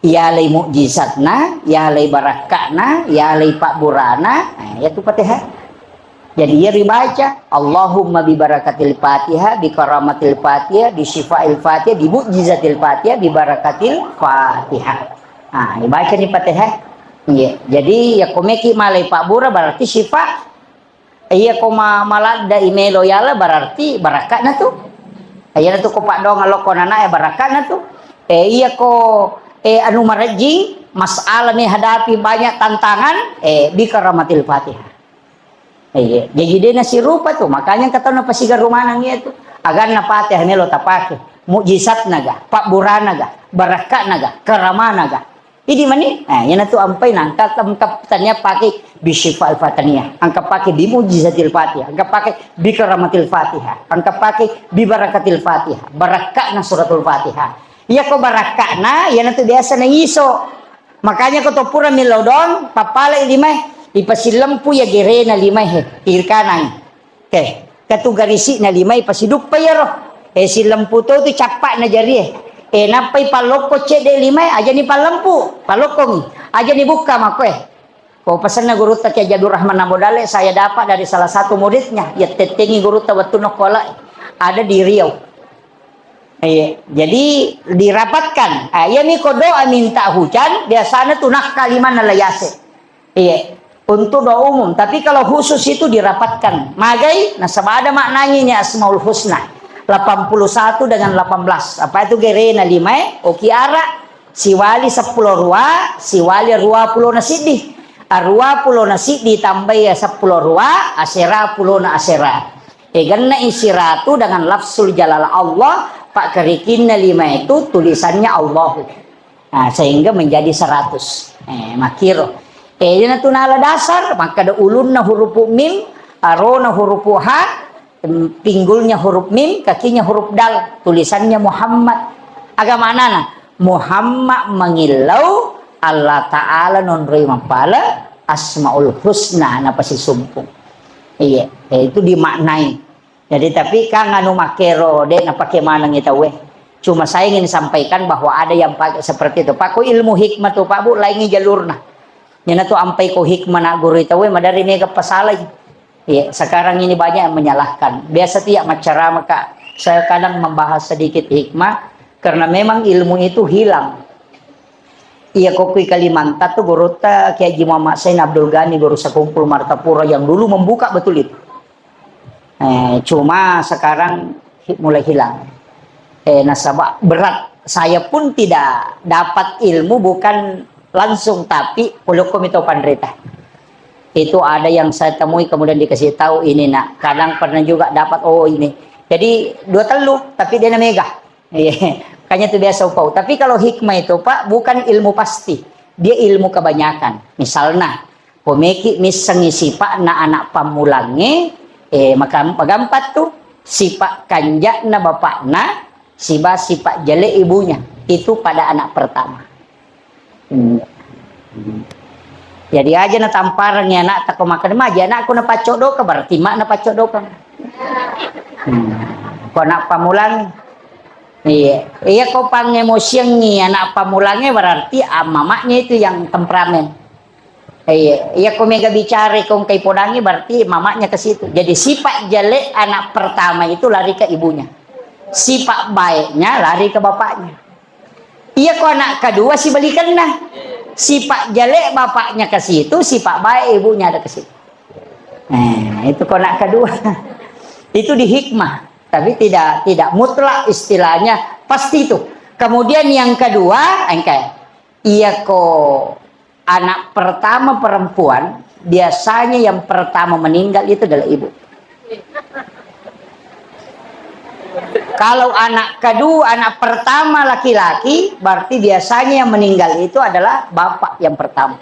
Iyalai mukjizatna, iyalai barakka'na, iyalai pabburana, nah, iyatu Fatihah. Jadi iya ribaca, Allahumma bi barakatil Fatihah, bi karamatil Fatihah, bi syifail Fatihah, bi mukjizatil Fatihah, bi barakatil Fatihah. Nah, ibaca ni Fatihah. Iya. Jadi ya komeki malai pabbura berarti syifa. Iya ko ma-, maladda i melo yala berarti barakka'na tu. Iyana tu ko paddoang lokko nana e barakkana tu. Eh, iya ko, eh, anu marejjing, masalah nih hadapi banyak tantangan, eh, bi karamatil Fatihah. Iya, jadi de nasirupa tu, makanya engka tau napasigaru maneng iya tu. Aganna Fatihah melo tapake, mukjizatna ga, pabburana ga, barakkana ga, karamana ga. Idi mani, eh, iyana tu ampai nangka, engka tania pake bi syifa al-fataniyah, engka pake bi mujizatil Fatihah, engka pake bi karamatil Fatihah, engka pake bi barakatil Fatihah, barakkana suratul Fatihah. Iya ko barakkana, iyana tu biasa na iso. Makanya ko to pura millau doang, pappalai limae, ipasillempu iya gerena limae he, kiri kanan. Oke, katu garisi'na limae pasiduppa iyaro. Eh, sillempu to tu cappa'na jarie. Eh, nappai pallokko cedde limae, ajani pallempu, pallokkongi. Ajani bukka makkoe. Ko pesanna gurutta Kiai Haji Abdul Rahman Nambodale, saya dapat dari salah satu muridnya, iya tettengi gurutta wettu nokkola ada di Riau. Iya, jadi dirapatkan. Ah, iya mi ko doa minta hujan, biasanya tu nakka limanna layase. Iya, untuk doa umum. Tapi kalau khusus itu dirapatkan. Magai, nasaba ada maknanya ini Asmaul Husna. Delapan puluh satu dengan delapan belas. Apa itu gerena limae, oki ara, siwali seppulo rua, siwali rua pulo na siddi. Arua pulo na siddi tambai seppulo rua, asera pulo na asera. Eganna isiratu dengan lafzul jalala Allah, pakkerikinna lima itu tulisannya Allahu. Nah, sehingga menjadi seratus. Eh, makkiro. Eh, iyana tu nala dasar, makkada ulunna hurupu mim, arona hurupu ha, em, pinggulnya huruf mim, kakinya huruf dal, tulisannya Muhammad. Aga manana? Muhammad mangillau Allah Ta'ala nonroi mappala Asmaul Husna napasisumpung. Iya, eh, itu dimaknai. Jadi, tapi kan anu makkero, de' napake manengi tauwe. Cuma saya ingin sampaikan bahwa ada yang pakai seperti itu. Pak, ko ilmu hikmah tu, Pak Bu, laingi jalurna. Iyana tu ampai ko hikmah na guru tauwe, madari mega pasalai. Iya, sekarang ini banyak yang menyalahkan. Biasa tiap maccarama, Kak, saya kadang membahas sedikit hikmah, karena memang ilmu itu hilang. Iya, ko kui Kalimantan tu gurutta Kiai Haji Muhammad Zain Abdul Ghani, guru sekumpul Martapura yang dulu membuka betul itu. Eh, cuma sekarang hi-, mulai hilang. Eh, nasaba berat. Saya pun tidak dapat ilmu bukan langsung, tapi polokko mito panrita. Itu ada yang saya temui kemudian dikasih tahu ini, nak. Kadang pernah juga dapat, oh, ini. Jadi dua telu, tapi dia na mega. Iya, makanya itu biasa upau. Tapi kalau hikmah itu, Pak, bukan ilmu pasti. Dia ilmu kebanyakan. Misalnya, ko meki missengi sipa'na anak pammulangnge, eh, maka magampat tu, sipa' kanja'na bapakna, siba sipa' jale ibunya. Itu pada anak pertama. Hmm. Jadi aja na tampareng ya anak tako makan maja anakku na paccodoka berarti mak na paccodoka. Hmm. Ko anak pamulang, iya, iya ko pangemosiangi anak pamulange berarti, ah, mamaknya itu yang temperamen. Iya, iya ko mega bicara ko engkai podangi berarti mamaknya ke situ. Jadi sifat jelek anak pertama itu lari ke ibunya. Sifat baiknya lari ke bapaknya. Iya ko anak kedua sibalikanna. Sifat jelek bapaknya ke situ, sifat baik ibunya ada ke situ. Nah, itu ko anak kedua. Itu di hikmah, tapi tidak tidak mutlak istilahnya pasti itu. Kemudian yang kedua, engkai. Iya ko anak pertama perempuan, biasanya yang pertama meninggal itu adalah ibu. Kalau anak kedua, anak pertama laki-laki, berarti biasanya yang meninggal itu adalah bapak yang pertama.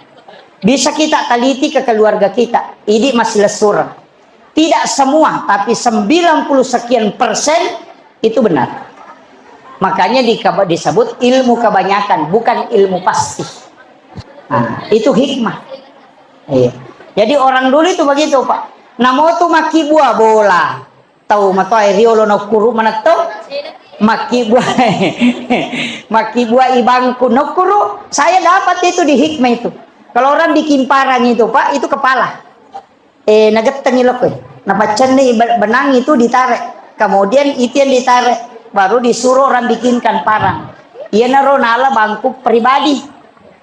Bisa kita teliti ke keluarga kita, idi masih lesurang. Tidak semua, tapi sembilan puluh sekian persen itu benar. Makanya di-, disebut ilmu kebanyakan, bukan ilmu pasti. Nah, itu hikmah. Iya. Jadi orang dulu itu begitu, Pak. Namo tu makkibua bola. Tau matoa riolo nokkuru manetto. Makkibua, makkibua ibangku nokkuru. Saya dapat itu di hikmah itu. Kalau orang bikin parang itu, Pak, itu kepala. Eh, nagettengi lokko. Napaccenni be-, benang itu ditarik. Kemudian itu yang ditarik, baru disuruh orang bikinkan parang. Iyanaro nala bangku pribadi.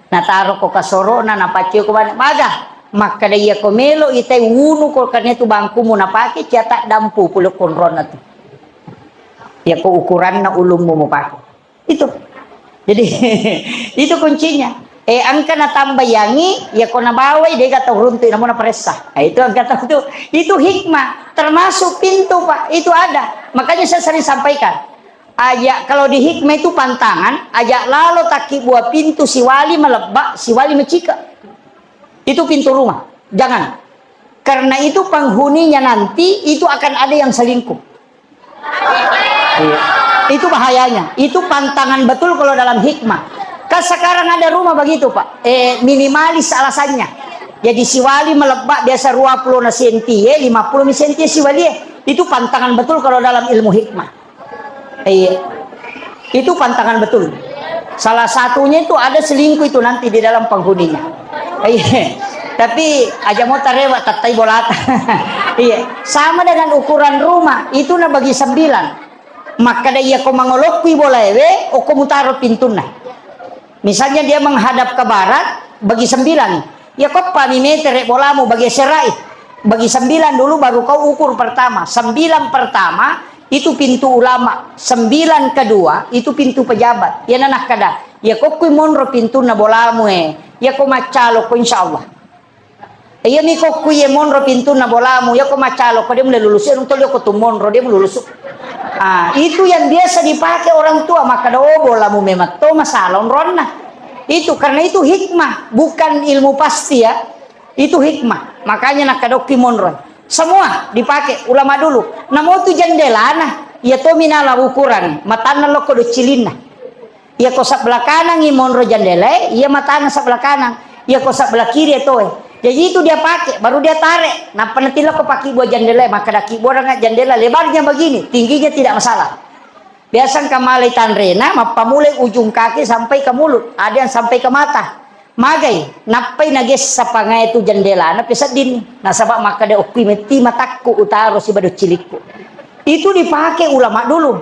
Nataro ko kasorona, napaccui ko bane. Maga, makkada iya ko melo itai wunu ko karena itu bangkumu napake, cia taddampu pole konronna tu. Yako ukuranna ulummu mupake. Itu. Jadi, itu kuncinya. Eh, engka natambayangi, yako nabawai, dega tau runtu, namo naparessa. Eh, itu engka tau itu. Itu hikmah, termasuk pintu, Pak. Itu ada. Makanya saya sering sampaikan. Aja, kalau di hikmah itu pantangan, aja lalo takkibua pintu siwali malebba, siwali macika. Itu pintu rumah. Jangan. Karena itu penghuninya nanti itu akan ada yang selingkuh. Iya. Itu bahayanya. Itu pantangan betul kalau dalam hikmah. Kan sekarang ada rumah begitu, Pak. Eh, minimalis alasannya. Jadi siwali malebba biasa dua puluh na senti, eh, lima puluh mi senti siwali, eh. Itu pantangan betul kalau dalam ilmu hikmah. Iya. Itu pantangan betul. Salah satunya itu ada selingkuh itu nanti di dalam penghuninya. Iya. Tapi aja mau tarewa, tattai bolata. Iya. Sama dengan ukuran rumah, itu nabagi sembilan. Makkada iya ko mangolokkui bolaewe, okko mutaro pintunna. Misalnya dia menghadap ke barat, bagi sembilan. Ya, koppami metere bolamu bagi serai. Bagi sembilan dulu baru kau ukur pertama. Sembilan pertama itu pintu ulama. Sembilan kedua itu pintu pejabat. Ya, nanakkada. Ya, kokkui monro pintunna bolamu, eh. Ya, ko maccalo ko, insya Allah. Iya mi kokku iye monro pintunna bolamu, iya ko macalo ko dia mulai lulusu, iya tolio ko tu monro dia mulai lulusu. Ah, itu yang biasa dipakai orang tua, makkada, "Oh, bolamu memang to masalah onronna." Itu karena itu hikmah, bukan ilmu pasti ya. Itu hikmah. Makanya nakkadokki monro. Semua dipakai ulama dulu. Namo tu jendelana, iya to minala ukuran, matanna lokko do cilinna. Iya ko sebelah kanangi monro jendela, iya matana sebelah kanan. Iya ko sebelah kiri ya toe. Jadi itu dia pakai, baru dia tarik. Nappa nanti lo ko pakai buah jendela, maka daki buah dengan jendela lebarnya begini, tingginya tidak masalah. Biasa engka malai tanrena, mappamulai ujung kaki sampai ke mulut, ada yang sampai ke mata. Magai, nappai nagessa pangai tu jendela, na pesedding. Nasaba makkada okkui metti matakku utaro sibado cilikku. Itu dipakai ulama dulu.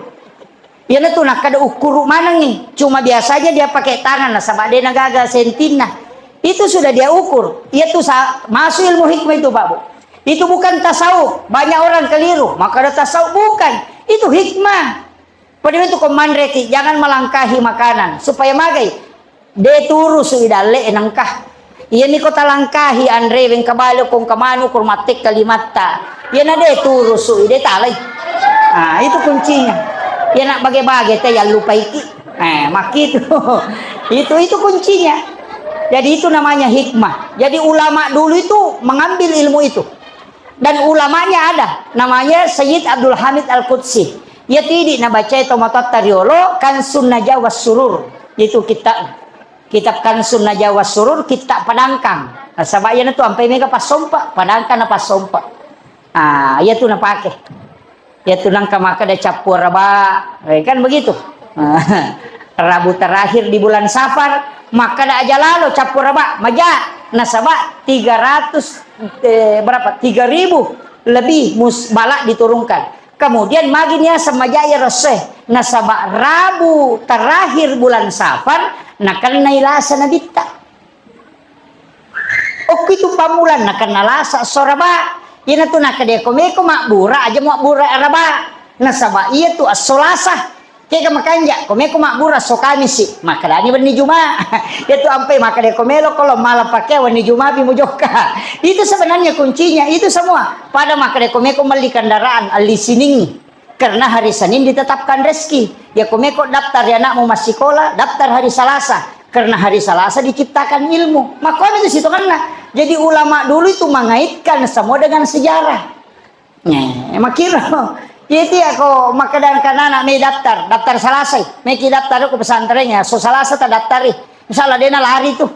Iyanatu nakkeda ukkuru manengngi, cuma biasanya dia pakai tangan nasaba de nagaga sentinna. Itu sudah dia ukur. Iyatu sa-, masuk ilmu hikmah itu, Pak Bu. Itu bukan tasawuf. Banyak orang keliru, makkeda tasawuf, bukan. Itu hikmah. Pada itu ko manreki, jangan melangkahi makanan supaya magai. De turusu i dalle e nengka. Iyami ko talangkahi anre wengka bale ko engka manu ko mattekka limatta. Iyana de turusu i de talai. Ah, itu kuncinya. Iyana bage-bage te yallupaiki. Eh, makkitu. Itu, itu kuncinya. Jadi itu namanya hikmah. Jadi ulama dulu itu mengambil ilmu itu. Dan ulamanya ada, namanya Sayyid Abdul Hamid Al-Qudsi. Iya tidi nabacai tomatoatta riolo, Kansun Najah was Surur. Itu kitab, kitab Kansun Najah was Surur, kitab Padangkang. Nasaba iyanatu ampai mega passompa, Padangkang na passompa. Ah, iyatu napake. Iyatu nangka makkeda cappu araba, eh, kan begitu. Rabu terakhir di bulan Safar, makkeda aja lalo cappu araba, maja, nasaba tiga ratus, eh, berapa? Tiga ribu lebih mus-, balak diturunkan. Kemudian magi niaseng maja iya rosse, nasaba Rabu terakhir bulan Safar, nakennai lasa nabitta. Okkitu pammulanna kenna lasa esso araba. Iyanatu nakkeda ko meko mabbura aja mabbura araba. Nasaba iyatu esso lasa. Kega makanja, ko meko mabbura esso kamisi, makkedani wenni juma. Iyatu ampai makkeda ko melo ko lo mala pakeang wenni juma pi mujokka. Itu sebenarnya kuncinya, itu semua. Pada makkeda ko meko melli kendaraan, elli siningi. Karena hari Senin ditetapkan rezeki. Ya, ko meko daftar ya anakmu massikola, daftar hari Selasa. Karena hari Selasa diciptakan ilmu. Makanya itu sitonganna. Jadi ulama dulu itu mengaitkan semua dengan sejarah. Nah, makiro. Ya itu ya ko makkeda engka anak me daftar, daftar Selasa. Meki daftar ko pesantren ya, so Selasa ta daftari. Misalnya dia lari tuh.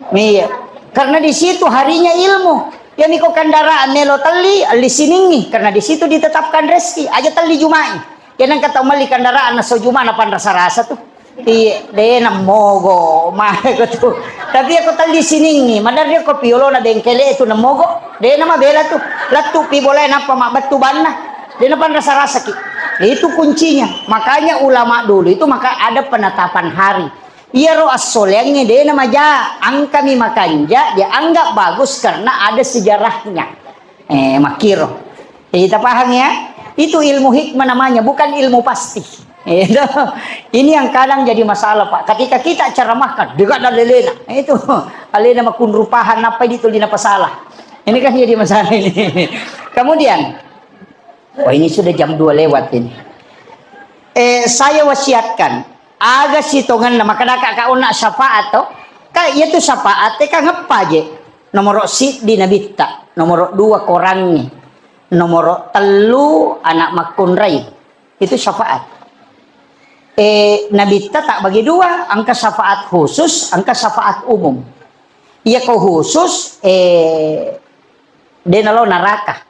Iya. Karena di situ harinya ilmu. Iyami ko kendaraan melo telli, elli siningi. Karena di situ ditetapkan rezeki. Aja telli Jumai. Iya nangka tau melli kendaraan naso Juma na panrasa-rasa tuh. Iya, de nammogo. Mae ko tuh. Tapi ako telli siningi, madarri ko piolona bengkele itu nammogo. De nama bela tuh. Lettu pi bola nappa mabbettu banna. De na panrasa-rasa ki. Itu kuncinya. Makanya ulama dulu itu maka ada penetapan hari. Iyaro assoleangnge de namaja, engkami makanja, dianggap bagus karena ada sejarahnya. Eh, makkiro. Jadi, kita paham ya? Itu ilmu hikmah namanya, bukan ilmu pasti. Itu. Ini yang kadang jadi masalah, Pak. Ketika kita ceramahkan, dekat dan lelena. Itu. Alena makunrupahan apa itu lina pasalah. Ini kan jadi masalah ini. Kemudian, oh, ini sudah jam dua lewat ini. Eh, saya wasiatkan, aga sitongenna, makkedaka ka onna syafaat to? Ka iya tu syafaat e ka ngeppa je. Nomoro siddi nabitta, nomoro dua korangnge, nomoro tellu anak makkunrai. Itu syafaat. Eh, nabitta tak bagi dua, engka syafaat khusus, engka syafaat umum. Iya ko khusus, eh, de nalo naraka.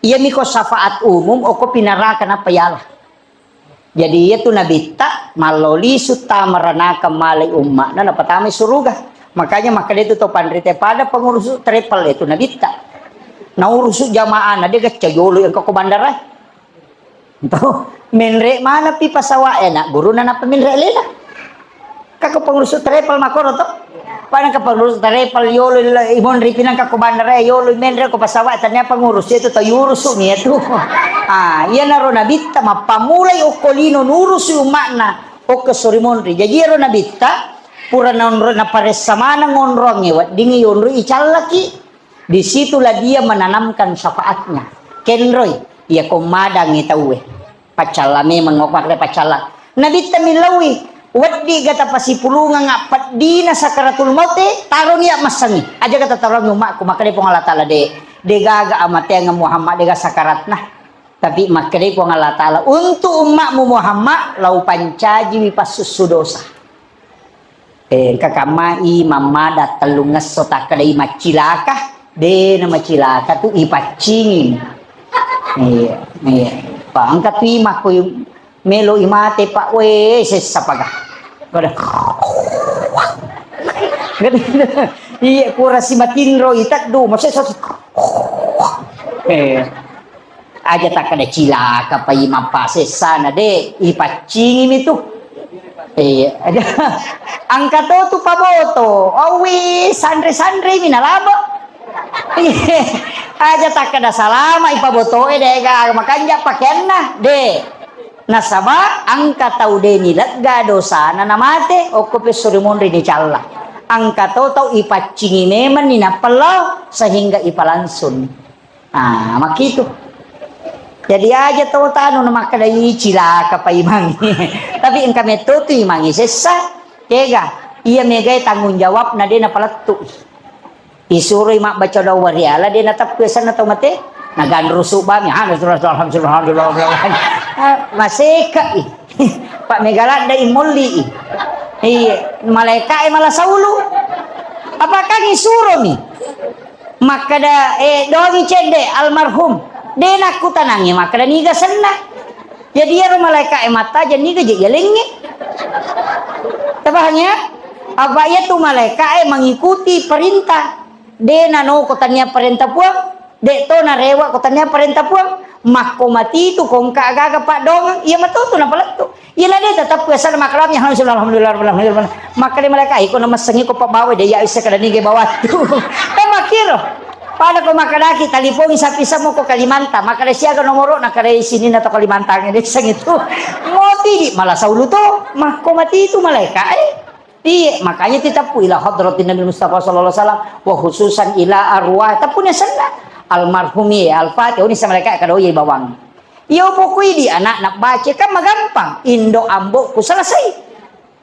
Iyami ko syafaat umum, okko pinaraka nappa yala. Jadi iya tu nabitta mallo lisu tamaranaka malai umma'na napatamai suruga. Makanya makkeda itu to panrita pada pengurusu travel itu nabitta. Naurusu jamaah na de gacca jolo yang ko bandara. Tuh, menre mana pi pasawa e, nak guruna napa menre lela. Kako pengurus travel makoro to. Pada ke pengurus travel yolo imonri pinang kako bandara yolo menre ko pasawa e, tania pengurus itu to yurusu mi itu. Ah, iya naro nabitta mappamulai okko lino nurusu umma'na okko sori monri. Jadi iyaro nabitta pura naonro naparessa maneng onrong e wedding yonro icallaki. Di situlah dia menanamkan syafaatnya. Kenroi, iya ko madangi tauwe. Paccalla memang, makkeda paccalla. Nabitta millaui, weddi gata pasipulungang appeddina sakaratul maute, taroni ya massangi. Aja gata taroni umakku, makkeda Puang Allah Taala de, de gaga amateang Muhammad, de gaga sakaratna. Tapi makkeda Puang Allah Taala, untuk umakmu Muhammad, lau pancajiwi passussu dosa. Eh, engka kammai mammada tellungesso takkedai maccilaka, de na macilaka tu ipaccingi. Iya, iya. Pa engka tu imakko melo imate, Pak, we, sessa paga. Pada. Iya, pura simatinro iteddu, masessa. Eh. Aja takkeda cilaka pai mappasessana, de, ipaccingimi tu. Eh, aja. Engka to tu paboto, owi sanre-sanremi nalabo. Aja takkeda salama ipabotoe, de, ga makanja pakeanna, de. Nasaba engka tau de nilegga dosana namate, okko pesso rimonri nicalla. Engka to tau ipaccingi memang ni nappellau sehingga ipalangsung. Ah, makkitu. Jadi aja to tanu na makkeda, "Ih, cilaka pa imangnge." Tapi engka metto tu imangnge sessa, kega? Iya megae tanggung jawabna de napalettu. Isuroi mabbaca doa wariala de nateppu asenna to mate. Naganrusu bami, ha, alhamdulillah, alhamdulillah, alhamdulillah. Ah, maseka i. Pak mega ladda i molli i. Iya, malaika e mala saulu. Apakah isuromi? Makkeda, eh, dongi cedde almarhum. De nakkutanangi makkeda niga senna. Jadi iyaro malaika e mattaja niga je yalengnge. Tabahang ya? Apa iya tu malaika e mengikuti perintah. De nanoko tania perintah Puang, de to narewa ko tania perintah Puang. Makko mati tu kongka gaga pak dongeng, iya matotu napalettu. Iya, na de tetap biasa na makalami, alhamdulillah, alhamdulillah, alhamdulillah. Makkeda malaika, "Iko na messengi ko pabbawa de, ya isse kada nige bawattu." Kan makkiro. Pada ko makkedaki, talipongi sapi semua ko Kalimantan, makkeda siaga nomoro, na kada sini na to Kalimantan de seng itu. Moti di malah saulu to, makko mati itu malaika, eh. Iya, makanya titappu ila hadratin Nabi Mustafa sallallahu alaihi wasallam, wa khususan ila arwah, tappunya senna almarhum, iya, al-fatihah, ini sama malaika kada iya bawang. Iya, pokok idi anak nak baca kan magampang. Indo ambo ku selesai.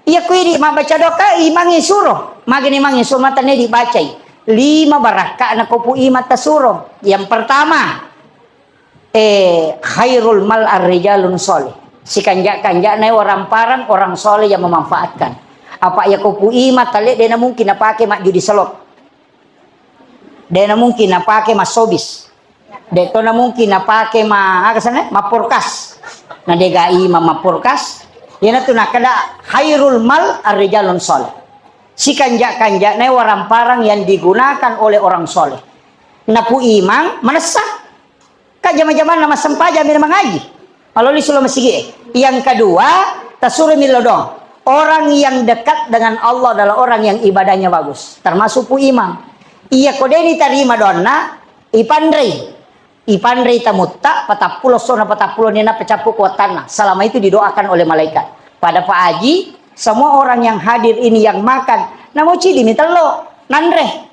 Iya, ku idi mabbaca doa, imangi suro. Magini mangi suro mata ne dibacai. Lima barakka na kopu imata suro. Yang pertama, eh, khairul mal ar-rijalun soleh. Sikanja-kanjana orang parang, orang soleh yang memanfaatkan. Apa ya kopu imata le, dena mungkin napake mak judi selot. Dena mungkin napake massobis. De to na mungkin napake ma, aga sana? Mapporkas. Na dega imang mapporkas. Yana tu nakada khairul mal ar-rijalun soleh. Sikanja-kanjana orang parang yang digunakan oleh orang soleh. Napu imang manessa. Ka jama-jamanna massempajang mi mengaji. Maloli sulo masigi. Yang kedua, tasuro mi lodong. Orang yang dekat dengan Allah adalah orang yang ibadahnya bagus. Termasuk pu imang. Iya ko deni tarima doanna, ipanrei. Ipanrei tamutta, patappulo essona, patappulo nina pecappu kuattanna. Selama itu didoakan oleh malaikat. Pada Pak Haji, semua orang yang hadir ini yang makan, namo cidi mi tello, nanre.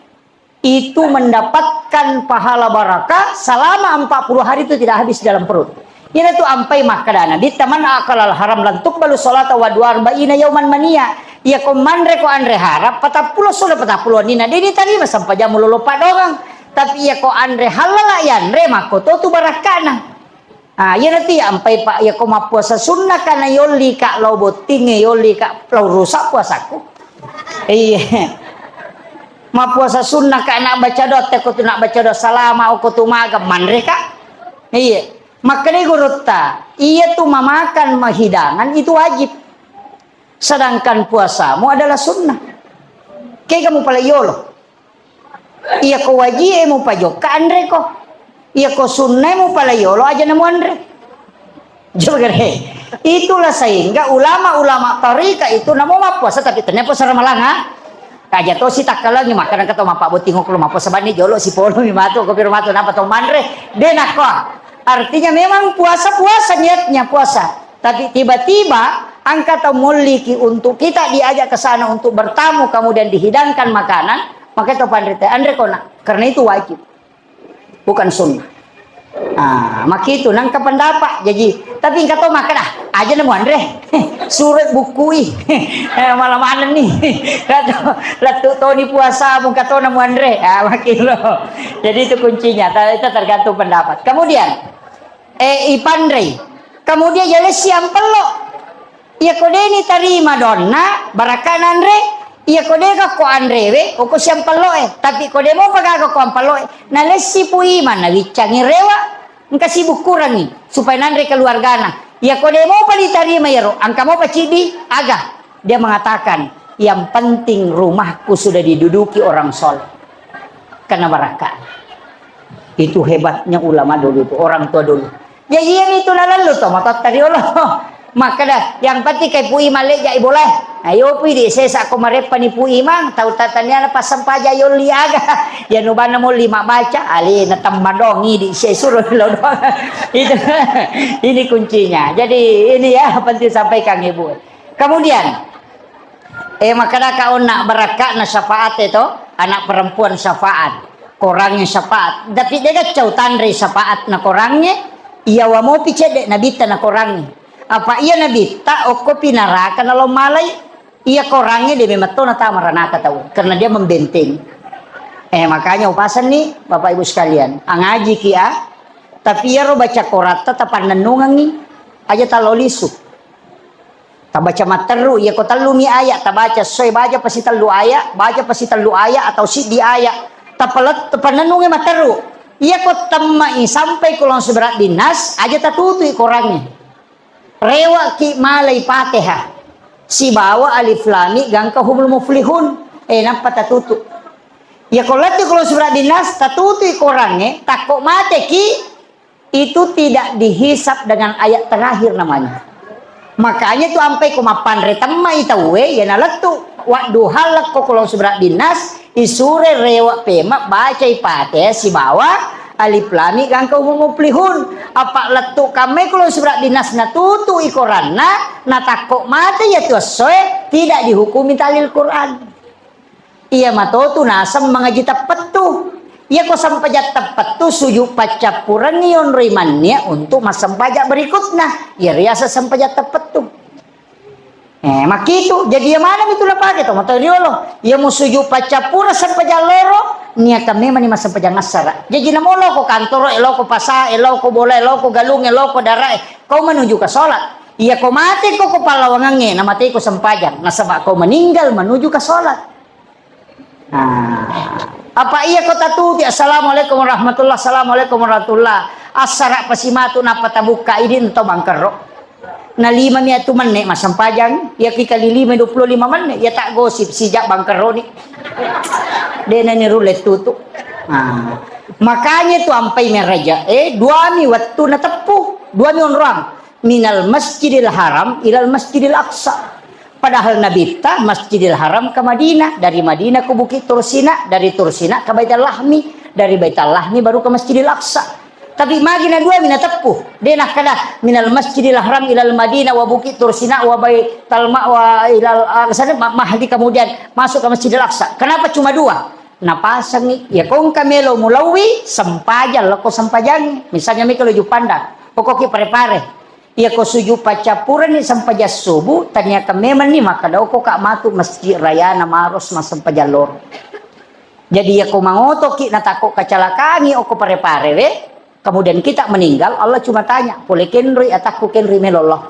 Itu mendapatkan pahala barakah selama empat puluh hari itu tidak habis dalam perut. Iyana tu ampai makkada Nabitta, "Man akalal haram lan tuqbalu salata wa du'a arba'ina yauman mania." Iyako manre ko anre haram, patappulo essona, patappulo nina, de' nitarima sempajammu lolo paddoangeng. Tapi iyako anre halala yanre, makkoto tu barakkana. Ah, iyana tu ampai, Pak, iyako mappuasa sunnaka na yolli ka lao bottingnge, yolli ka lao rusak puasaku. Iya. Mappuasa sunnaka na baca doa, teko tu na baca doa salama, oko tu maga, manre ka. Iya. Makkedai gurutta, iya tu memakan mahidangan itu wajib. Sedangkan puasamu adalah sunnah. Kega mupala yolo. Iyako waji'e mupajokka anreko. Iyako sunnae mupala yolo aja namuanre. Coba gare. Itulah sehingga ulama-ulama tarika itu namo mappuasa tapi tennia puasa Ramalang, ha? Aja tosi takkalangi makkada engka to mappabbotting okko lo mappuasa banni jolo sipolo mi matu, kopiro matu napa to manre. De' nakko. Artinya memang puasa-puasa niatnya puasa. Tapi tiba-tiba engka tau molliki untuk kita diajak ke sana untuk bertamu, kemudian dihidangkan makanan, maka itu panrita, anre kona. Karena itu wajib. Bukan sunnah. Ah, makitu nangka pendapat. Jadi, tapi engka to makkada, aja namuanre. Suro bukkui. Eh, malah mana nih. Kata, lettu toni puasa, mungka to namuanre. Ah, makin lo. Jadi itu kuncinya. Ta-, itu tergantung pendapat. Kemudian, eh, ipanrei. Kemudian yalessi ampello. Iyako de' nitarima doanna, barakka nanre. Iyako de' gakko anrewe, oko siampelloe. Tapi ko de' mopa gaga ko ampelloe, nalessi Pu Imang, nawiccangi rewa, engka sibukkurangi supaya nanre keluargana. Iyako de' mopa nitarima iyaro, engka mopa cidi, aga? Dia mengatakan, yang penting rumahku sudah diduduki orang soleh. Karena barakka. Itu hebatnya ulama dulu itu, orang tua dulu. Ya, iya itu nalallu to, matotta riolo. Makkada, yang penting kai Pu Imang lejja i bolae. Ayo Pu, idi sesa ko mareppani Pu Imang, tau tataniana passampaja yolli aga. Ya nubanna molli mabbaca, alena temmadong idi sesuro lo doang. Itu, ini kuncinya. Jadi ini ya penting sampaikan Ibu. Kemudian, Eh, makkadaka onna barakka'na syafaat e to, anak perempuan syafaat, korangnge syafaat. Tapi de gaccau tanrei syafaat na korangnge, iyawa mopi cedde nabitta na korangnge. Apa iya nabitta okkopi naraka nalo malai, iya korangnge de memang to natama ranaka tau, karena dia membentengi. Eh, makanya upasanni Bapak Ibu sekalian, angajiki a, tapi iyaro baca koratta tapannennungengi, aja talo lisu. Tabaca matteru, iya ko tellumi ayat tabaca, soe baca pasi tellu ayat, baca pasi tellu ayat atau siddi ayat. Tapalet-, tapannennungi matteru. Iya ko temmai sampai kulon suberat binnas, aja tatutui korangnge. Rewaki malai Fatihah. Sibawa alif lam mim gangka humul muflihun. Eh, nappa tatutu. Iya ko lettu kulon suberat binnas, tatutui korangnge, takko mateki, itu tidak dihisap dengan ayat terakhir namanya. Makanya tu ampai ko mappanre temmai tauwe, ya nalettu wadduha lekko kolong suberat binnas, isure rewe pema bacai Fatihah sibawa alif lam mim gangka humul muflihun. Apa lettu kammai kolong suberat binnas natutu i koranna, natakko mate ya tu essoe, tidak dihukumi tahlil Quran. Iya matotu naseng mangaji teppettu. Iya ko sempajang teppettu, sujud paccappurengngi yonroi mannia untuk massempajang berikutna. Iya riaseng sempajang teppettu. Eh, makkitu. Jadi iya maneng itu napake to, matoa riolo. Iya mu sujud paccappureng sempajang loro, niakan memang ni massempajang assara. Jaji namo loko kantoro, eh, loko pasa, eh, loko bola, eh, loko galung, eh, loko dara, eh, kau menuju ke sholat. Iya ko mate ko, ko pallawangangnge, na mate ko sempajang. Nasaba kau meninggal menuju ke sholat. Nah, apa iya ko tatuti, "Assalamualaikum warahmatullah, assalamualaikum warahmatullah." Assara pasimatu nappa tabukka, idi ento bangkerro. Na lima mi atu menne massempajang, iya ki kali lima dua puluh lima menne, iya tak gosip sijak bangkerro ni. Dena ni rulle tutu. Nah, makanya tu ampai meraja, eh, dua mi wettu na teppu, dua mi onroang. Minal Masjidil Haram ilal Masjidil Aqsa. Padahal Nabitta Masjidil Haram ke Madinah, dari Madinah ke Bukit Tursina, dari Tursina ke Baitul Lahmi, dari Baitul Lahmi baru ke Masjidil Aqsa. Tapi magi na dua mi nateppu. De nakkeda minal Masjidil Haram ilal Madinah wa Bukit Tursina wa Baital Ma-, wa ilal, ah, sana Ma-, Mahdi, kemudian masuk ke Masjidil Aqsa. Kenapa cuma dua? Napasangi, ya kongka melo mulauwi sempajang, loko sempajang. Misalnya mi kalau Jupandang, pokokki pare-pare. Iya ko suju paccappurenni sempajang subuh, taniakan memenni makkeda, "Oko ka matu Masjid Rayana Maros massempajang loro." Jadi iya ko mangotoki natakko kacalakaangi oko pare-parewe, kemudian kita meninggal, Allah cuma tanya, "Pole kenroi atakku kenroi melo Allah?"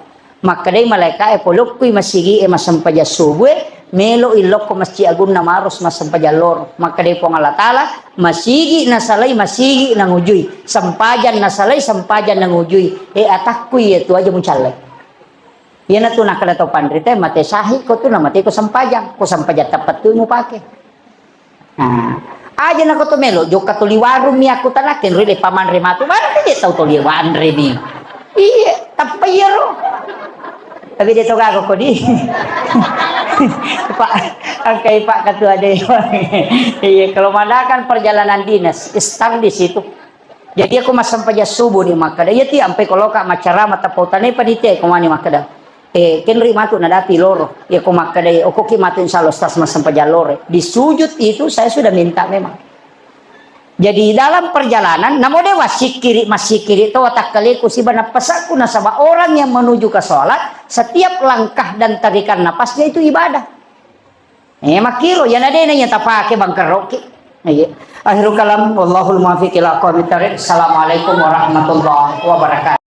Makkedai malaikae, "Pole okkui masigi e massempajang subuh e, melo illokko Masjid Agunna Maros massempajang loro." Makkedai Puang Allah Taala, "Masigi nasalai, masigi nangujui. Sempajang nasalai, sempajang nangujui. E, atakku iya tu aja mucallai." Iyanatu nakkeda tau panrita, "Mate sahi ko tu, namate ko sempajang. Ko sempajang teppettu mupake." Nah, aja nako to melo, jokka tuli warung mi aku tanakke, nri le pamanre matu, mana je tau tuli wanre mi. Iya, tappa iyaro. Tapi dia to gaga kodi. Pak, angkai Pak Ketua Dewan. Iya, kalau mengadakan perjalanan dinas, start di situ. Jadi aku massempajang subuh ni makkeda, iya ti ampai koloka macarama tapau tane panitia ko mani makkeda. Eh, kenri matu nadapi loro. Iya ko makkeda, okoki matu insya Allah Ustaz massempajang loro. Di sujud itu saya sudah minta memang. Jadi dalam perjalanan, namo de wasikiri, masikiri to watakkaleku siba napasakku nasaba orang yang menuju ke sholat, setiap langkah dan tarikan napasnya itu ibadah. Eh, makkiro, iyana de na iya tapake bangkerokki. Iya. Akhirul kalam, wallahul muwaffiq ila aqwamit thariq. Assalamualaikum warahmatullahi wabarakatuh.